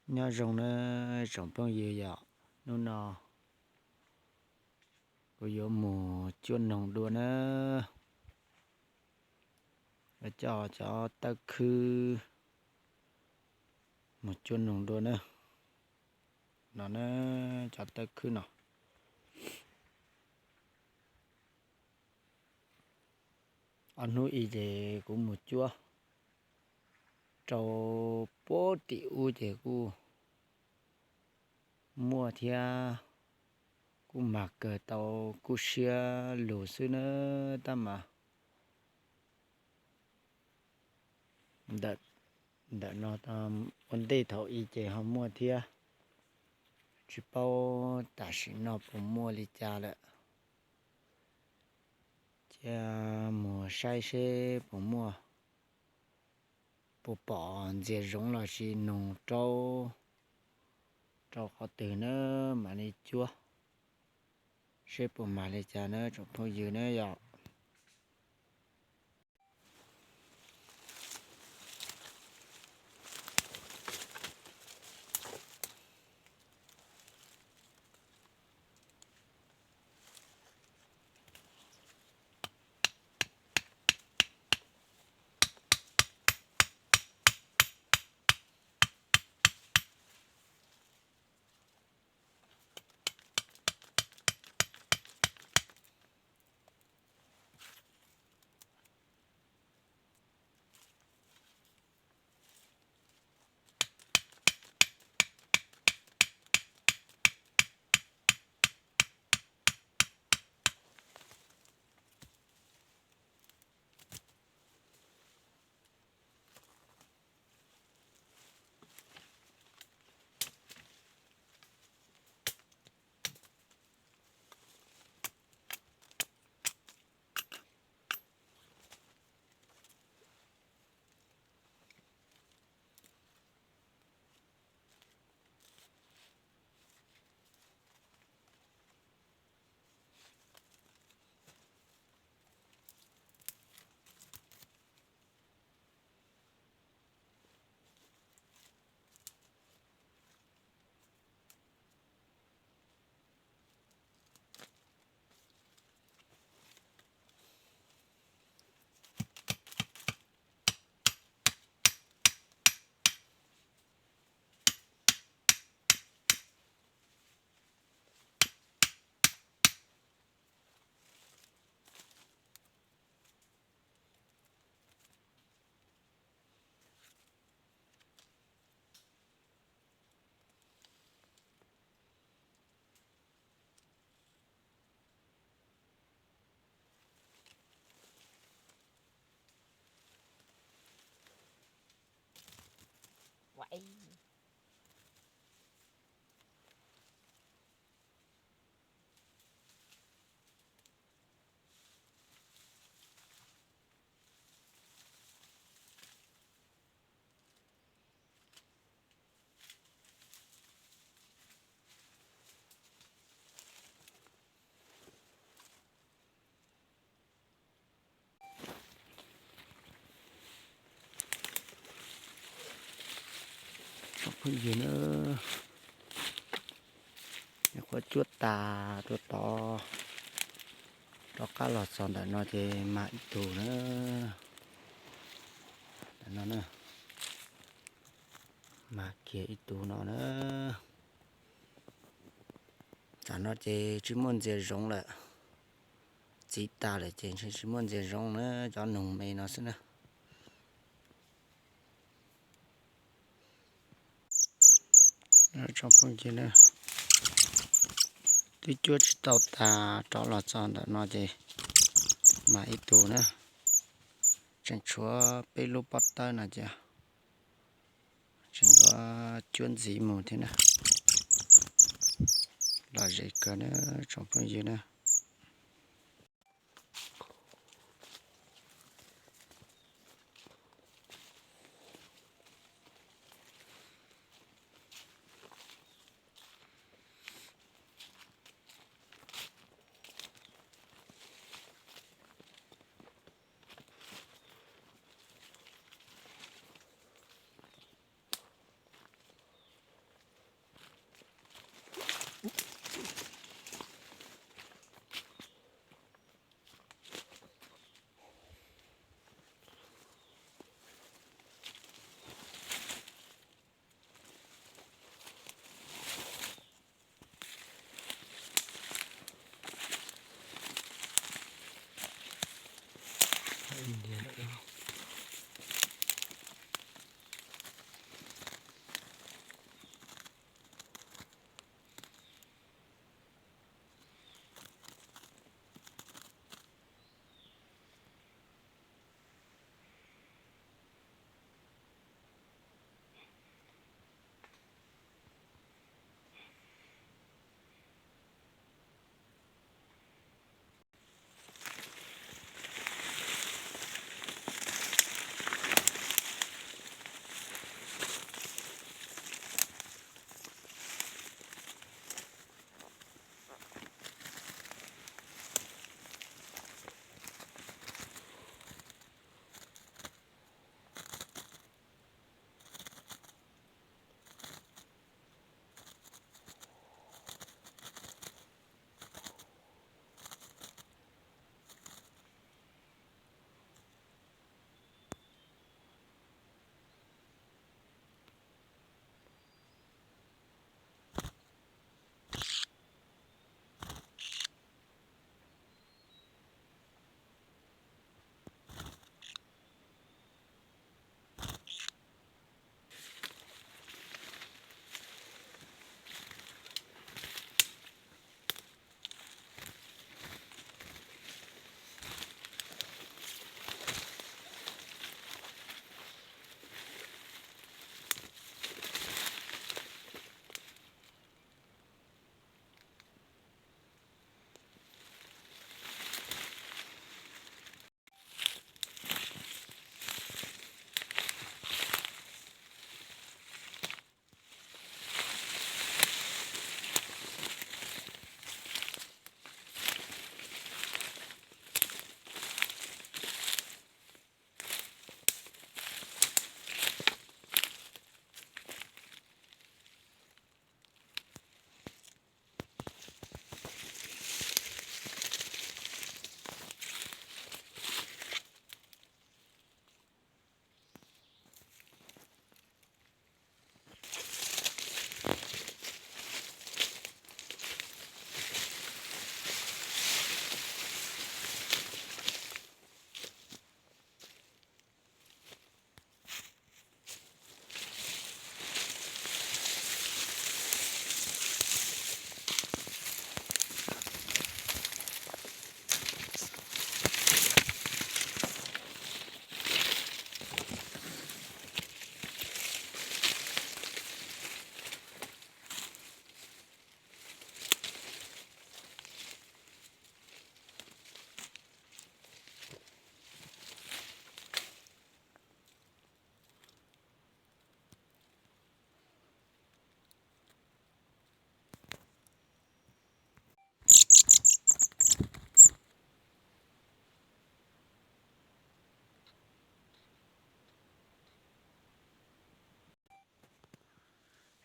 Nyob zoo na tsoom phooj ywg, yog hnub no kuv yuav mus cuab noog dua na. Yuav coj cov tawb khwb mus cuab noog dua na. No na, cov tawb khwb no. Ob hnub ib ces kuv mus cuab rau puag tim ub ces kuj muaj thiab, kuj mag kawg tau kub siab lug xwb na. Tab mas ntawm no ua ntej thaum ub ces ho muaj thiab, tsis paub tam sim no puas muaj li cas lawm. Cia mus saib seb puas muaj, puas pom ntxias zoov los sis noog rau, rau qhov twg na, mam li cuab seb puas mag li cas na tsoom phooj ywg na yom. Tsoom phooj ywg na, nyuam qhuav cuab tas tuaj tod, rov qab los txog ntawm no ces mag ib tug na. Ntawm no na, mag kiag ib tug no na. Tam no ces tsis muaj ntxias zoov lawm, txiv tas lawm ces ntshe tsis muaj ntxias zoov na, cov noog me no xwb na. Tsoom phooj ywg na, twb cuab tsis tau tas rov los txog ntawm no ces mag ib tug na, tseem tshuav peb lub pob tawb no ces tseem yuav cuab ntxiv mus thiab na. Lom zem kawg na tsoom phooj ywg na.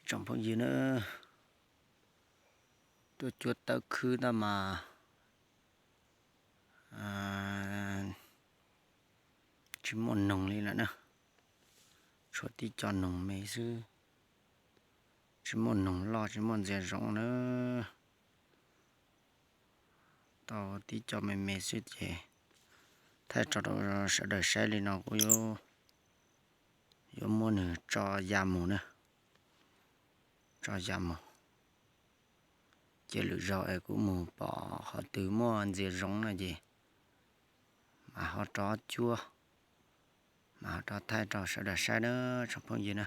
Tsoom phooj ywg na, tuaj cuab tawb khwb tab mas tsis muaj noog li lawm na, tshuav tib co noog me xwb, tsis muaj noog loj tsis muaj ntxias zoov na. Tau tib co me me xwb ces thaij tso rau sawv daws saib li no kuj yuav muab nws tso ya mus na, tso ya mus. Ces lwm zaus es kuv mus pom qhov twg muaj ntxias zoov no ces mam ho rov cuab, mam ho rov thaij rau sawv daws saib na tsoom phooj ywg na.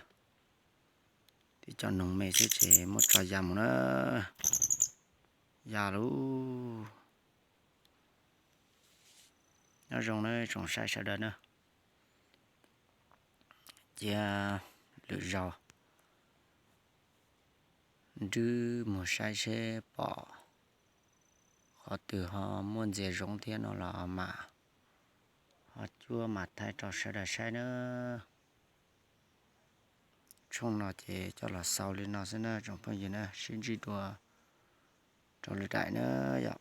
Tib co noog me xwb ces muab tso ya mus na, ya lauj. Nyob zoo na tsoom saib sawv daws na, cia lwm zaus nrwb mus saib seb pom qhov twg ho muaj ntxias zoov thiab no los mam ho cuab mam thaij rau sawv daws saib na. Tshooj no ces coj los xaus li no xwb na tsoom phooj ywg na, sib ntsib dua rau lwm daim na yom.